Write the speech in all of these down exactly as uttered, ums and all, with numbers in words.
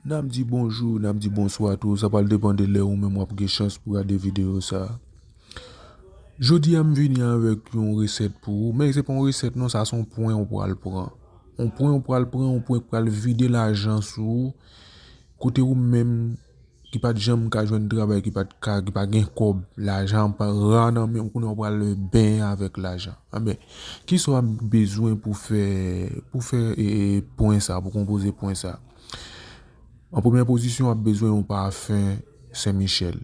N ap di bonjou, n ap di bonswa tou, sa pral depann de lè ou menm w ap gen chans pou gade videyo sa. Jodi a m vini avèk yon resèt pou ou, men se pa yon resèt non, sa se yon pwen ou pral pran. Yon pwen ou pral pran, yon pwen k pral vide lajan sou ou, kote ou menm ki pa t janm ka jwenn travay, ki pa t ka, ki pa gen kòb, lajan pa ra nan men w, kounye a w pral benyen avèk lajan. Anben, kisa w ap bezwen pou fè, pou fè e, e, pwen sa, pou konpoze pwen sa? An premyè pozisyon, w ap bezwen yon pafen Sen Michèl.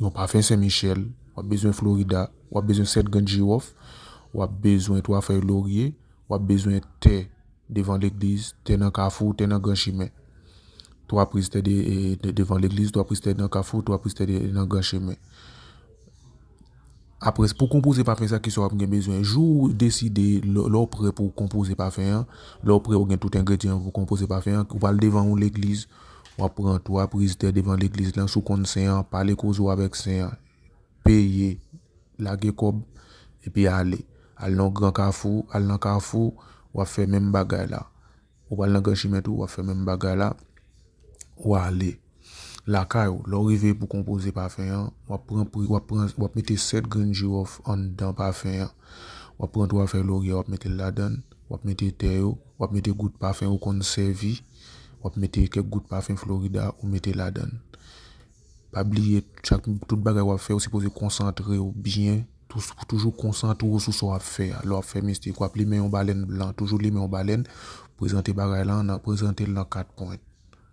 Yon pafen Sen Michèl, w ap bezwen Florida, w ap bezwen sèt grenn jiwòf, w ap bezwen twa fèy lorye, w ap bezwen tè devan legliz, tè nan kafou, tè nan gran chimen. Twa priz tè de, e, de, devan legliz, twa priz tè nan kafou, twa priz tè de, nan gran chimen. Apre, pou konpoze pafen sa, kisa w ap gen bezwen? Jou ou deside, lè lè w prè pou w konpoze pafen an, lè w prè ou gen tout engredyan pou konpoze pafen an, ou pral devan yon legliz, w ap pran twa priz tè devan legliz lan, si w konn sen an, pale koze w avèk sen an, peye, lage kòb, epi ale. Al nan gran kafou, al nan kafou, w ap fè menm bagay la. Ou pral nan gran chimen tou, w ap fè menm bagay la, w ale. Lakay ou, lè w rive pou konpoze pafen an, w ap pran pri, w ap pran, w ap mete sèt grenn jiwòf anndan pafen an. W ap pran twa fèy lorye, w ap mete l ladan l, w ap mete tè yo, w ap mete gout pafen ou konn sèvi, w ap mete kèk gout pafen Florida, ou mete ladan l. Pa bliye, chak, tout bagay w ap fè, ou sipoze konsantre w byen, tou-, toujou konsantre w sou sa w ap fè a. Lè w ap fè mistik, w ap limen yon balèn blan, toujou limen yon balèn, prezante bagay lan, nan, prezante l nan kat pwent.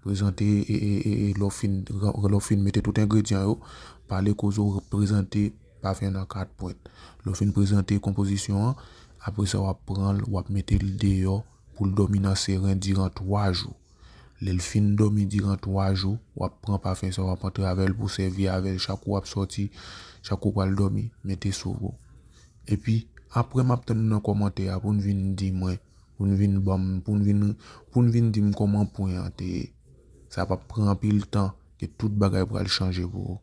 Prezante, e, e, e, e, lè w fin, lè w fin mete tout engredyan yo, pale koze w prezante pafen nan kat pwent. Lè w fin prezante konpozisyon an, apre sa w ap pran l, w ap mete l deyò pou l dòmi nan seren diran twa jou. Lè l fin dòmi diran twa jou, w ap pran pafen sa, w ap antre avè l pou sèvi avè l chak ou ap sòti, chak ou pral dòmi, mete sou ou. Epi, apre m ap tann nou nan kòmantè a pou n vin di mwen, pou n vin ban m, pou n vin, pou n vin di m kòman pwen an te ye. Sa p ap pran anpil tan, ke tout bagay pral chanje pou ou.